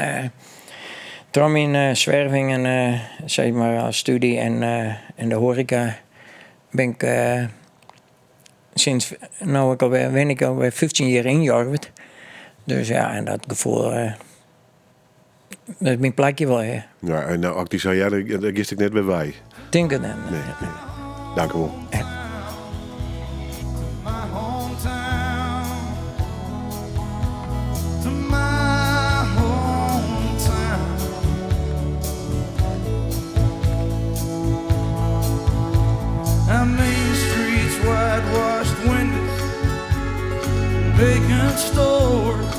troch myn swervingen, sis mar, as studie en de hoareka, bin ik sinds no ek alwer, wen ik alwer 15 jier yn Jorwert. Dus ja, en dat gefoel, dat is myn plakje wol, ja. Ja, en as ik dy sa hear, dan giest ek net wer wei. Tink it net, nee. Nee, nee. Dank u wol. Ja. My hometown, to my hometown. Our main streets, whitewashed windows, vacant stores.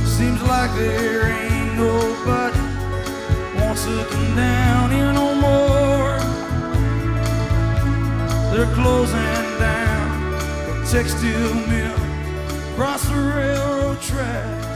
Seems like there ain't nobody wants to come down here no more. They're closing down the textile mill across the railroad track.